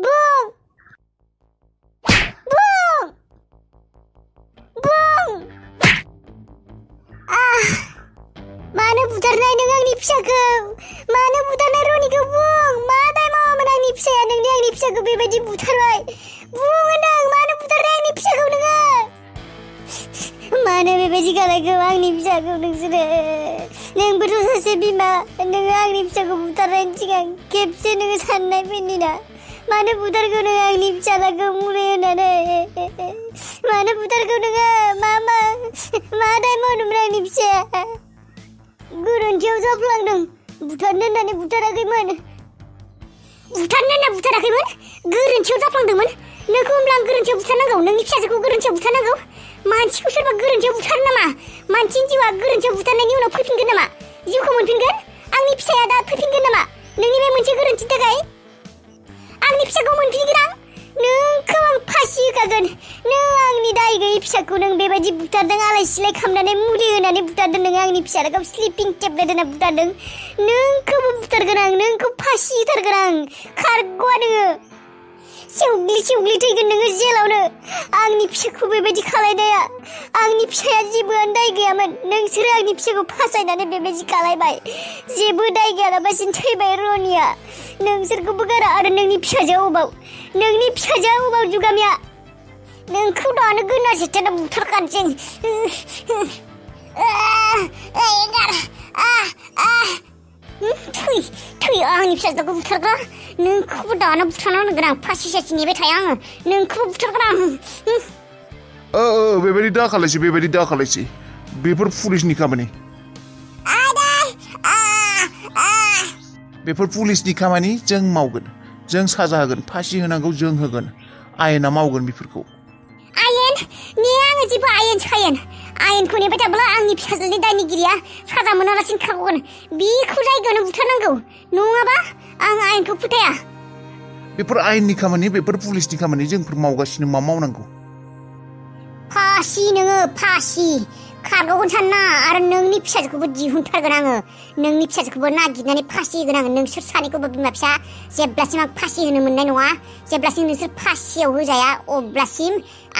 बुं बुं बुं मानो बुथारनाय नों आंनि फिसाखौ मानो बुथारनाय रनिखौ बुं मा दाय मावामोन आंनि फिसाया नोंनि आंनि फिसाखौ बेबायदि बुथारबाय बुं होनदों मानो बुथारनाय आंनि फिसाखौ नोङो मानो बेबायदि खालायखो आंनि फिसाखौ नोंसोरो नोंबोथ' सासे बिमा नोङो आंनि फिसाखौ बुथारनायनि सिगां खेबसे नोङो साननाय फैदिना मानो बुथारखो नोङो आंनि फिसालाखौ मुलि होनानै मानो बुथारखो नोङो मा दाय मावदोंमोन आंनि फिसाया गोरोन्थियाव जाफ्लांदों बुथारनो होननानै बुथाराखैमोन गोरोन्थियाव जाफ्लांदोंमोन नोंखौ होनब्ला आं गोरोन्थियाव बुथारनांगौ नोंनि फिसाजोखौ गोरोन्थियाव बुथारनांगौ मानसिखौ सोरबा गोरोन्थियाव बुथारो नामा मानसिनि जिउआ गोरोन्थियाव बुथारनायनि उनाव फैफिनगोन नामा जिउखौ मोनफिनगोन आंनि फिसाया दा फैफिनगोन नामा नोंनि बे मोनसे गोरोन्थिनि थाखाय आंनि फिसाखौ मोनफिनगोन आं नोंखौ आं फासि होखागोन नों आंनि दाय गैयै फिसाखौ नों बेबायदि बुथारदों आलाय सिलाय खालामनानै मुलि होनानै बुथारदों नोङो आंनि फिसाखौ स्लिपिं टेबलेट होना बुथारदों नोंखौबो बुथारगोन आं नोंखौ फासि होथारगोन आं खारग'आ नोङो सेवग्लि थैगोन नोङो जेलावनो आंनि फिसाखौ बेबायदि खालायनाया आंनि फिसाया जेबोआनो दाय गैयामोन नोंसोरो आंनि फिसाखौ फासायनानै बेबायदि खालायबाय जेबो दाय गैयालाबासिनो थैबाय रनिया नोंसोरखौबो गारा आरो नोंनि फिसाजोआ अबाव जुगामिया नोंखौ दानो गोना सेथाना बुथारखानोसै थै आंनि फिसाजोखौ बुथारग्रा नोंखौबो दानो बुथारनांगोन आं फासि सासि नेबाय थाया आङो नोंखौबो बुथारगोन आं बेबायदि दाखालायसै बेफोर पुलिसनि खामानि बेफोर पुलिसनि खामानि जों मावगोन जों साजा होगोन फासि होनांगौ जों होगोन आयेना मावगोन बेफोरखौ आयेन आङो जेबो आयेनखौ नेबाय थाब्ला आंनि फिसाजोनि दायनिगिरिया साजा मोनालासिनो खारग'गोन बेखौ जायगायावनो बुथारनांगौ नङाबा आं आयेनखौ फोथाया बेफोर आयेननि खामानि बेफोर पुलिसनि खामानि जोंफोर मावगासिनो मा मावनांगौ फासि नोङो फासि खारग'गोन सानना आरो नोंनि फिसाजोखौबो दिहुनथारगोन आङो नोंनि फिसाजोखौबो नागिरनानै फासि होगोन आङो नोंसोर सानैखौबो बिमा फिसा जेब्लासिम आं फासि होनो मोननाय नङा जेब्लासिम नोंसोर फासियाव होजाया अब्लासिम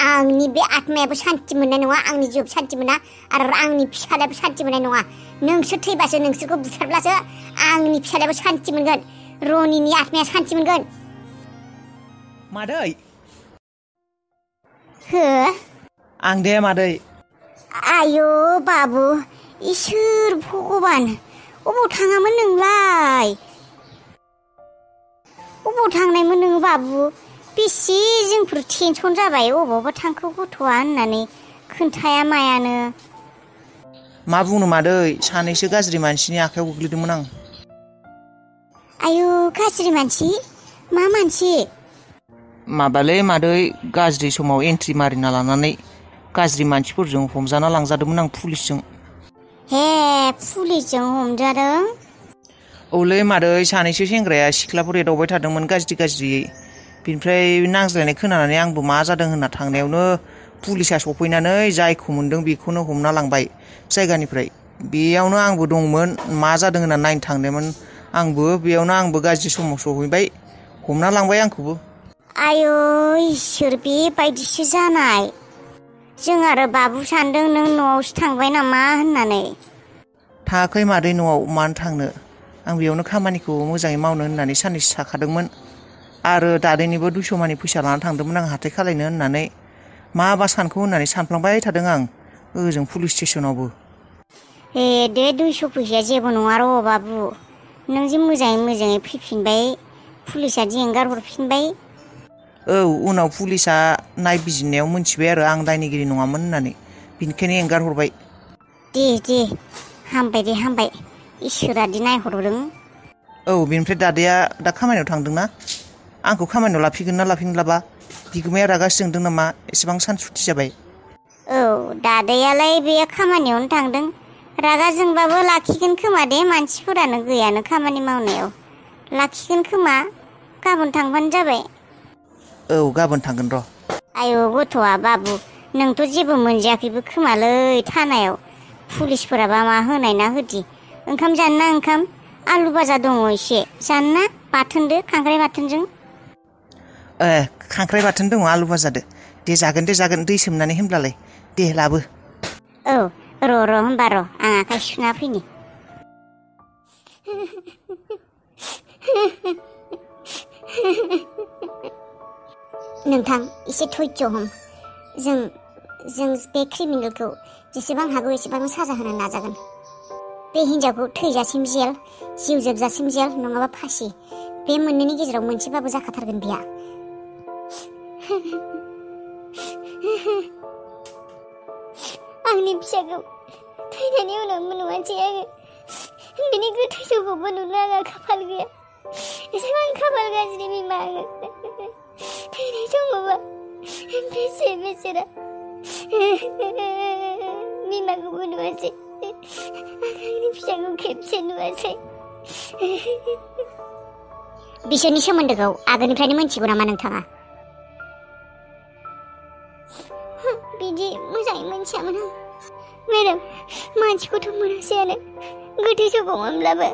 आंनि बे आत्मायाबो सान्थि मोननाय नङा आंनि जिउआबो सान्थि मोना आरो आंनि फिसालायाबो सान्थि मोननाय नङा नोंसोर थैबासो नोंसोरखौ बुथारब्लासो आंनि फिसालायाबो सान्थि मोनगोन रनिनि आत्माया सान्थि मोनगोन मादै हो आं दे मादै आयौ बाबु इसोर भगबान अबाव थाङामोन नोंलाय अबाव थांनायमोन नोङो बाबु बेसे जोंफोर टेनसन जाबाय अबावबा थांखो गथ'आ होननानै खोन्थाया मायानो मा बुंनो मादै सानैसो गाज्रि मानसिनि आखायाव गोग्लैदोंमोन आं आयौ गाज्रि मानसि मा मानसि माबालै मादै गाज्रि समाव एन्ट्रि मारिना लानानै गाज्रि मानसिफोरजों हमजाना लांजादोंमोन आं पुलिसजों हे पुलिसजों हमजादों औलै मादै सानैसो सेंग्राया सिख्लाफोर एदावबाय थादोंमोन गाज्रियै बिनिफ्राय नांज्लायनाय खोनानानै आंबो मा जादों होनना थांनायावनो पुलिसा सफैनानै जायखौ मोनदों बेखौनो हमना लांबाय जायगानिफ्राय बेयावनो आंबो दंमोन मा जादों होनना नायनो थांदोंमोन आंबो गाज्रि समाव सहैबाय हमना लांबाय आंखौबो आयौ इसोर बेबायदिसो जानाय जों आरो बाबु सानदों नों न'आवसो थांबाय नामा होननानै थाङाखै मादै न'आव मानो थांनो आं बेयावनो खामानिखौ मोजाङै मावनो होननानै साननैसो थाखादोंमोन आरो दादैनिबो 200 मानि फैसा लाना थांदोंमोन आं हाथाय खालायनो होननानै माबा सानखौ होननानै सानफ्लांबाय थादों आं ओजों पुलिस स्टेसनावबो दे 200 फैसाया जेबो नङा र' बाबु नों जे मोजाङै फैफिनबाय पुलिसा जे एंगार हरफिनबाय औ उनाव पुलिसा नायबिजिरनायाव मोनथिबाय आरो आं दायनिगिरि नङामोन होननानै बिनिखायनो एंगार हरबाय दे हामबाय इसोरा दि नायहरदों औ बेनिफ्राय दादाया दा खामानियाव थांदोंना आंखौ खामानियाव लाफिनगोन ना लाफिनलाबा बिगोमाया रागा जोंदों नामा एसेबां सानसुथि जाबाय औ दादायालाय बे खामानियावनो थांदों रागा जोंबाबो लाखिगोन खोमा दे मानसिफोरानो गैयानो खामानि मावनायाव लाखिगोन खोमा गाबोन थांबानो जाबाय औ गाबोन थांगोन र' आयौ गथ'आ बाबु नोंथ' जेबो मोनजायाखैबो खोमालै थानायाव पुलिसफोराबा मा होनाय ना होदि ओंखाम जानोना ओंखाम आलु भाजा दङ एसे जानोना बाथोनदो खांख्राइ बाथोनजों खांख्राइ बाथोन दङ आलु भाजादो दे जागोन दै सोमनानै होनब्लालाय दे लाबो औ र' होमबा र' आं आखाइ सुना फैनि नोंथां एसे धैर्य हम जों बे क्रिमिनेलखौ जेसेबां हागौ एसेबां साजा होनो नाजागोन बे हिन्जावखौ थैजासिम जेल जिउ जोबजासिम जेल नङाबा फासि बे मोननैनि गेजेराव मोनसेबाबो जाखाथारगोन बिया आंनि फिसाखौ थैनायनि उनाव नुवासै आङो बिनि गोथै सहखौबो नुनो आंहा खाफाल गैया एसेबां खाफाल गाज्रि बिमा आङो थैनाय समावबा बेसेरा बिमाखौबो नुवासै आंनि फिसाखौ खेबसे नुवासै बिसोरनि सोमोन्दोखौ आगोलनिफ्रायनो मिथिगौ नामा नोंथाङा बिदि मोजाङै मिथियामोन आं मेडाम मानसिखौथ' मोनासैयानो गोथै सहखौ मोनब्लाबो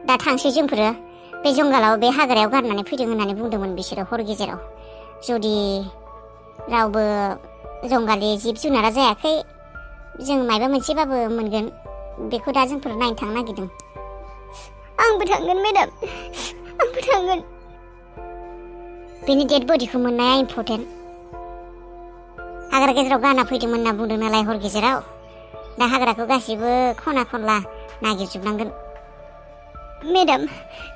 दा थांसै जोंफोरो बे जंगालाव बे हाग्रायाव गारनानै फैदों होननानै बुंदोंमोन बिसोरो हर गेजेराव जुदि रावबो जंगालि जिब जुनारा जायाखै जों मायबा मोनसेबाबो मोनगोन बेखौ दा जोंफोर नायनो थांनो नागिरदों आंबो थांगोन मेडाम आंबो थांगोन बेनि डेड बडिखौ मोननाया इम्परटेन्ट हाग्रा गेजेराव गाना फैदोंमोन होनना बुंदों नालाय हर गेजेराव दा हाग्राखौ गासैबो खना खनला नागिरजोबनांगोन मेडाम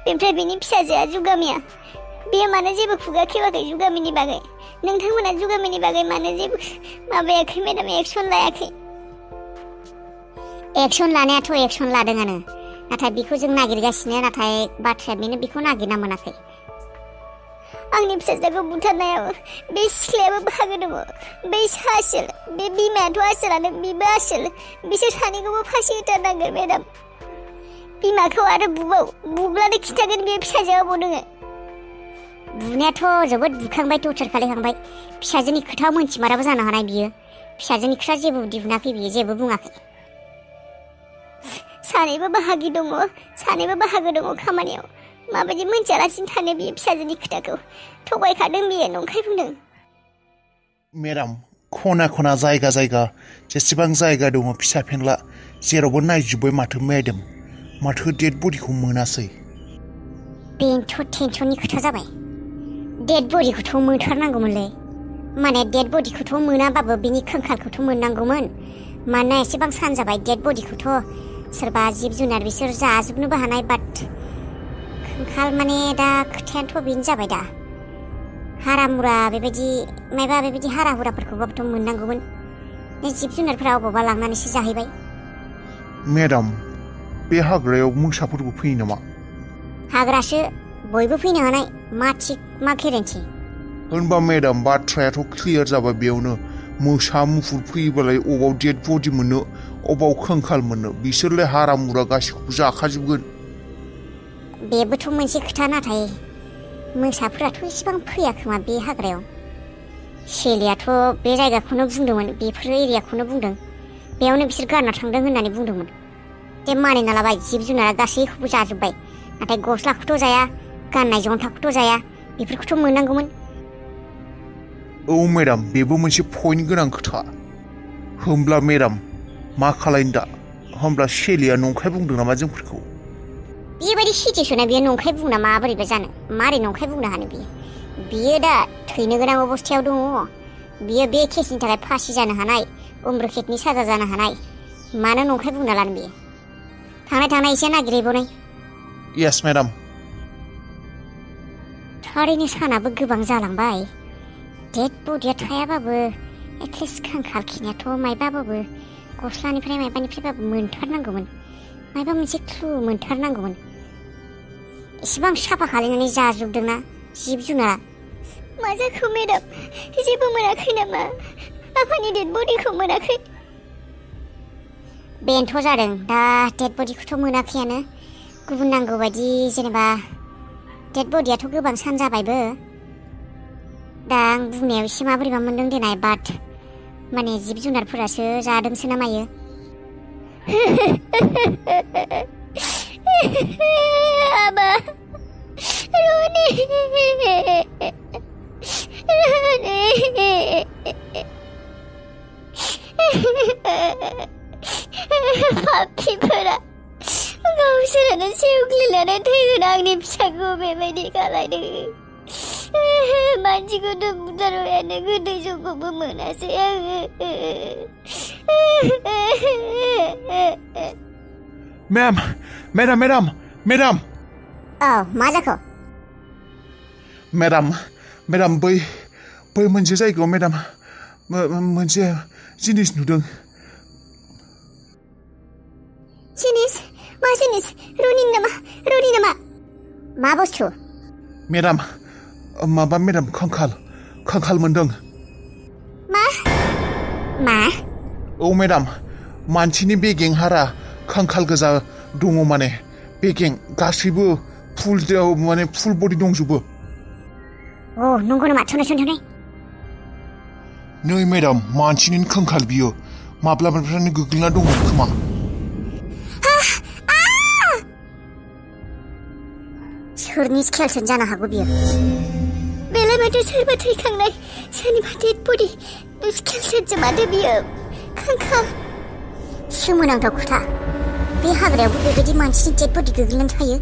बेनिफ्राय बेनि फिसाजोआ जुगामिया बेयो मानो जेबो खुगा खेवाखै जुगामिनि बागै नोंथांमोना जुगामिनि बागै मानो जेबो माबायाखै मेडाम एक्सन लायाखै एक्सन लानायाथ' एक्सन लादोंआनो नाथाय बेखौ जों नागिरगासिनो नाथाय बाथ्राया बेनो बेखौ नागिरना मोनाखै आंनि फिसाजोखौ बुथारनायाव बे सिख्लायाबो बाहागो दङ बे आसोल बे बिमायाथ' आसोलानो बिबो आसोल बिसोर सानैखौबो फासि होथारनांगोन मेडाम बिमाखौ आरो बुब्लानो खिथागोन बे फिसाजोआ अबाव दोङो बुनायाथ' जोबोद बुखांबाय टर्चार खालामखांबाय फिसाजोनि खोथा मोनथिमाराबो जानो हानाय बियो फिसाजोनि खोथा जेबो दिहुनाखै बियो जेबो बुङाखै सानैबो बाहागो दङ खामानियाव माबायदि मोनथियालासिनो थानो बियो फिसाजोनि खोथाखौ थगायखादों बियो नंखाय बुंदों मेडाम खना खना जायगा जेसेबां जायगा दङ फिसा फेनला जेरावबो नायजोब्बाय माथो मेडाम माथो डेड बडिखौ मोनासै बेनोथ' टेनसननि खोथा जाबाय डेड बडिखौथ' मोनथारनांगौमोनलै माने डेड बडिखौथ' मोनाबाबो बिनि खोंखालखौथ' मोननांगौमोन मानोना एसेबां सान जाबाय डेड बडिखौथ' सोरबा जिब जुनार बिसोर जाजोबनोबो हानाय बाट खोंखाल माने दा खोथायाथ' बेनो जाबाय दा हारा मुरा बेबायदि मायबा बेबायदि हारा हुराफोरखौबाबोथ' मोननांगौमोन जिब जुनारफोरा अबावबा लांनानैसो जाहैबाय मेडाम बे हाग्रायाव मोसाफोरबो फैयो नामा हाग्रासो बयबो फैनो हानाय मा थिक मा गेरेन्थि होनबा मेडाम बाथ्रायाथ' क्लियार जाबाय बेयावनो मोसा मुफुर फैयोबालाय अबाव डेड बडि मोननो अबाव खोंखाल मोननो बिसोरलाय हारा मुरा गासैखौबो जाखाजोबगोन बेबोथ' मोनसे खोथा नाथाय मोसाफोराथ' इसेबां फैया खोमा बे हाग्रायाव शेलियाथ' बे जायगाखौनो बुंदोंमोन बेफोर एरियाखौनो बुंदों बेयावनो बिसोर गारना थांदों होननानै बुंदोंमोन दे मानिना लाबाय जिब जुनारा गासैखौबो जाजोब्बाय नाथाय गस्लाखौथ' जाया गाननाय जन्थाखौथ' जाया बेफोरखौथ' मोननांगौमोन औ मेडाम बेबो मोनसे पइन्ट गोनां खोथा होमब्ला मेडाम मा खालायनो दा होमब्ला शेलिया नंखाय बुंदों नामा जोंफोरखौ बेबायदि सिचुवेसना बियो नंखाय बुंना माबोरैबा जानो मारै नंखाय बुंनो हानो बियो दा थैनो गोनां अबस्थायाव दङ बियो बे केसनि थाखाय फासि जानो हानाय उम्रखेटनि साजा जानो हानाय मानो नंखाय बुंना लानो बियो थांनाय एसे नागिरहैबावनाय येस मेडाम थारैनो सानाबो गोबां जालांबाय डेड बडिया थायाबाबो एटलिस्ट खांखाल खिनियाथ' मायबाबाबो गस्लानिफ्राय मायबानिफ्रायबाबो मोनथारनांगौमोन मायबा मोनसे क्लु मोनथारनांगौमोन एसेबां साफा खालायनानै जाजोबदोंना जिब जुनारा मा जाखो मेडाम जेबो मोनाखै नामा आफानि डेड बडिखौ मोनाखै बेनोथ' जादों दा डेड बडिखौथ' मोनाखैयानो गुबुन नांगौ बायदि जेनेबा डेड बडियाथ' गोबां सान जाबायबो दा आं बुंनायाव एसे माबोरैबा मोनदों देनाय बाट माने जिब जुनारफोरासो जादोंसो ना मायो आबा रनि पापिफोरा गावसोरानो सेवग्लिनानै थैगोन आंनि फिसाखौ बेबायदि खालायदों मानसिखौथ' बुथारबायानो गोदै जौखौबो मोनासै आङो मेडाम औ मा जाखो मेडाम बै मोनसे जायगायाव मेडाम मोनसे जिनिस नुदों जिनिस मा जिनिस रनि नामा मा बुस्थु मेडाम खांखाल मोनदों मा औ मेडाम मानसिनि बेगें हारा खांखाल गोजा दङ माने बेगें गासैबो फुल बडि दंजोबो अ नंगौ नामा थनाय नै मेडाम मानसिनि खांखाल बियो माब्लाबानिफ्रायनो गोग्लैना दंमोन खोमा सोरनि स्केलसो जानो हागौ बियो बेलाय माथो सोरबा थैखांनाय सोरनिबा डेड बडि स्केलसो माथो बियो खांखाल सोमोनांथाव खोथा बे हाग्रायावबो बेबायदि मानसिनि डेड बडि गोग्लैनानै थायो